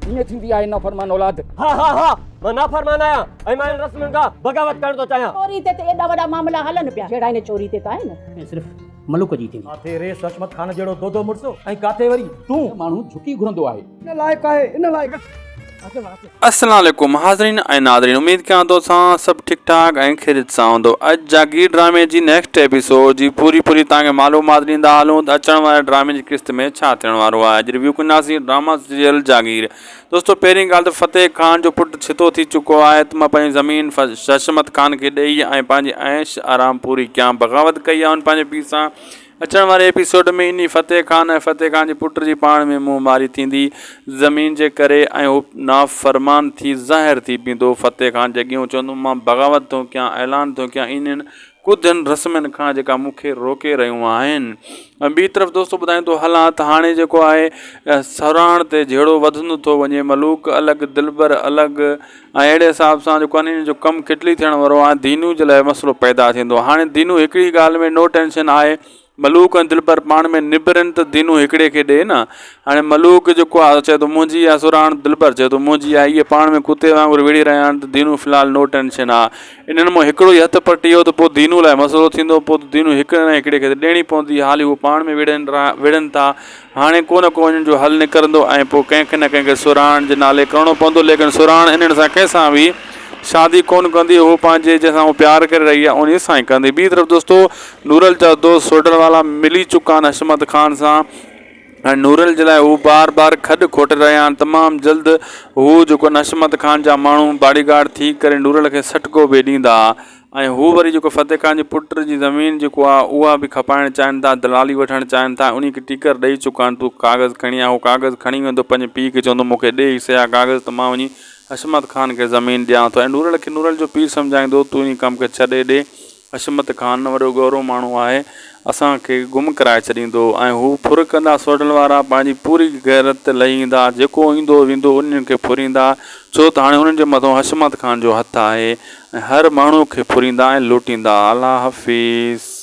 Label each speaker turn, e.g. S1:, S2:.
S1: ائين ٿيندي آهي نافرمان اولاد.
S2: ها ها ها مان نافرمان آهيان ۽ مان انهن رسمن کان بغاوت ڪرڻ ٿو چاهيان.
S3: چوري تي ته ايڏا وڏا معاملا هلن پيا. جهڙا هن چوري تي ته آهن.
S4: ۽ صرف ملوڪ جي ٿيندي.
S5: ڪاٿي ريس حشمت خان جهڙو دودو مڙس ۽ ڪاٿي وري تون.
S1: ماڻهو جهڪي گهرندو آهي.
S5: ان لائق آهي ان لائق.
S6: السلام عليڪم حاضرين ۽ ناظرين اميد ڪيان ٿو سان سڀ ٺيڪ ٺاڪ ۽ خيريت سان هوندو اڄ جاگير ڊرامي جي نيڪسٽ ايپيسوڊ جي پوري پوري توهان کي معلومات ڏيندا هلون ته اچڻ واري ڊرامي جي قسط ۾ ڇا ٿيڻ وارو آهي اڄ ريويو ڪنداسين ڊراما سيريل جاگير دوستو پهرين ڳالهه ته فتح خان جو پٽ ڇتو ٿي چڪو آهي ته مان پنهنجي زمين حشمت خان کي ڏئي ۽ پنهنجي عيش آرام پوري ڪيان بغاوت ڪئي آهي هن پنهنجي پيء سان اچڻ واري ايپيسوڊ ۾ انهي فتح خان ۽ فتح خان جي پٽ جي پاڻ ۾ منهن ماري ٿيندي زمين جي ڪري ۽ هو نافرمان ٿي ظاهر ٿي پيندو فتح خان جي اڳيون چوندو مان بغاوت ٿو ڪيان اعلان ٿو ڪيان انهن ڪڌن رسمن کان جيڪا مون کي روڪي رهيون آهن ۽ ٻي طرف دوستو ٻڌائيندو هلان ته هاڻي جيڪو آهي سراڻ تي جهيڙو وڌندو ٿو وڃي ملوڪ الڳ دلبر الڳ ۽ اهڙي حساب سان جيڪو آهي جو ڪم کٽلي ٿيڻ وارو آهي دينو جي لاء مسئلو پيدا ٿيندو هاڻي دينو هڪڙي ڳالهه ۾ نو ٽينشن آهي ملوڪ ۽ دلبر پاڻ ۾ نبرن ته دينو هڪڙي کي ڏي نه هاڻي ملوڪ جيڪو آهي چئي ٿو منهنجي آهي سرهاڻ دلبر چئي ٿو منهنجي آهي اهي پاڻ ۾ ڪتي وانگر وڙهي رهيا آهن ته دينو في الحال نو ٽينشن آهي انهن مان هڪڙو ئي هٿ پٽي ويو ته پوء دينو لاء مسئلو ٿيندو پوء دينو هڪڙي نه هڪڙي کي ته ڏيڻي پوندي حالي هو پاڻ ۾ وڙهن وڙهن ٿا هاڻي ڪو نه ڪو انهن جو حل نڪرندو ۽ پوء ڪنهن کي نه ڪنهن کي سرهاڻ جي نالي ڪرڻو پوندو ليڪن سرهاڻ انهن سان ڪنهن سان به شادي ڪونه ڪندي هو پنهنجي جنهن سان هو پيار ڪري رهي آهي انهي سان ئي ڪندي ٻي طرف دوستو نورل جا دوست سوڍل والا ملي چڪا آهن حشمت خان سان ۽ نورل جي لاء هو بار بار کڏ کوٽي رهيا آهن تمام جلد هو جيڪو حشمت خان جا ماڻهو باڊي گارڊ ٿي ڪري نورل کي سٽڪو به ڏيندا ۽ هو وري جيڪو فتح خان جي پٽ جي زمين جيڪو آ اها به کپائڻ چاهين ٿا دلالي وٺڻ چاهين ٿا انهي کي ٽيڪر ڏئي چڪا آهن تون ڪاغذ کڻي آ هو ڪاغذ کڻي ويندو پنهنجي پيء کي چوندو مون کي ڏي هي سيا ڪاغذ ته مان وڃي حشمت خان کي زمين ڏيان ٿو ۽ نورل کي نورل جو پيء سمجهائيندو تون انهي ڪم کي ڇڏي ڏي حشمت خان وڏو ڳورو ماڻهو آهي اسان کي گم ڪرائي ڇڏيندو ۽ هو ڦر ڪندا سوڍل وارا پنهنجي پوري غيرت لهي ايندا جيڪو ايندو ويندو انهن کي ڦريندا ڇو ته هاڻي انهن جي مٿو حشمت خان جو هٿ آهي ۽ هر ماڻهو کي ڦريندا ۽ لوٽيندا الله حفيظ.